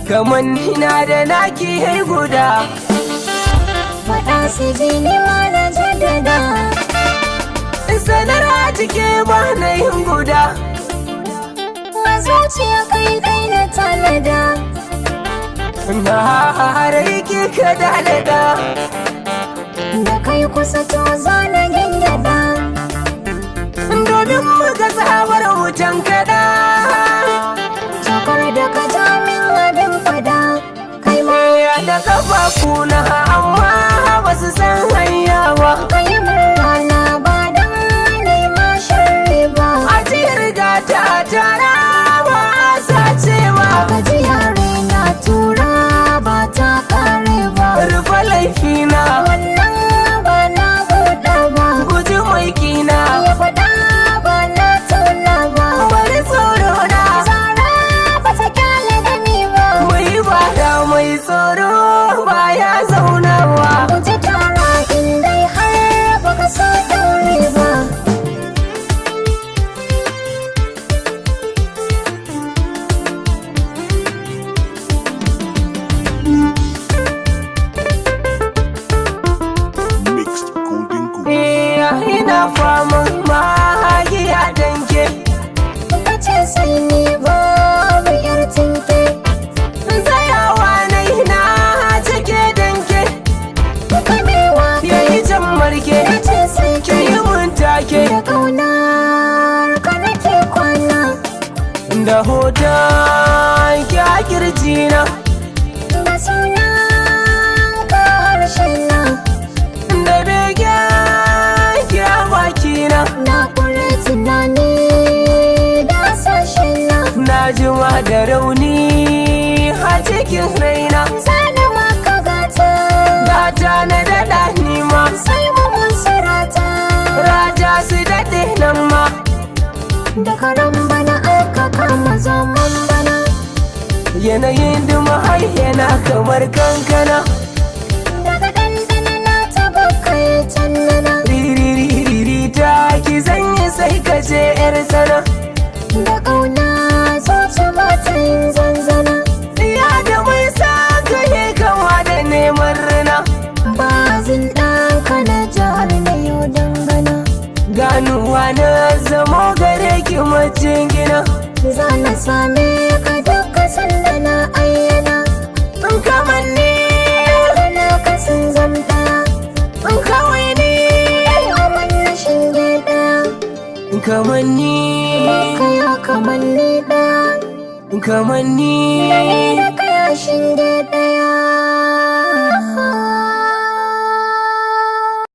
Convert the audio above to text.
Kamanni na da naki yayi guda. Faɗa su ji ni ma na jaddada. Sanar a cike ba na yin guda. A zuciya kai ɗai na tanada. Na harai kika dalada. Da kai kusa to zana gingada. Domin muka tsabar wutan kada. Jakar da ka ja min abin fada. Kai ma Ya da kafafuna amma ba su san hanya ba. ka yi min rana ba dan nema sharri ba. Ajiyar gata tara ba a sacewa. Ka ji yare na tura ba ta kare ba. Rufe laifina, Wannan ba na buɗa ba. guji mai kina. Ya faɗa ba na tona ba. Bari tsoro na, Zara ba ta kyale dami ba. mai bada mai tsoro ba ya zaunawa. Guji tara in dai har baka so daure ba. Mixed Golden Goose. Iya, ina faman magiya danke. Ka ce sai ni babu yar tinke. Tsayawa na na cike danke. Kamewa Yayi jan marke, ka ce sai ke yi mun take. Da ƙaunar ka nake kwana. Da hoton ki a kirjina. Da sunan ka harshen na. Da begen ki a bakina. Na kure tunani da sashen na. Na jima da rauni a cikin raina. Zana maka gata. Gata na daɗa nima. Sai mu mun sarata. Raja su daɗe nan ma. Da karan bana aka kama zaman bana. Yanayin duma har yana kamar kankana. Daga ɗanɗana na taɓa kai tannana. Ririri ta ki zanyi sai ka je yar sana. Da ƙauna zuci ba ta yin zanzana. Ya da mai sa ka yi kama da neman rina. Bazin ɗanka na jihar na yau dangana. Ganuwa na zamo gare ki macin gina. Za na same ka duka sanda na ayyana. In kamanni, Gana ka sun zam ɗaya. in kawai ni. Ai aman na shinge ɗaya. Kamanni, Baka ya kamanni ɗaya. kamanni. Da ni da kai.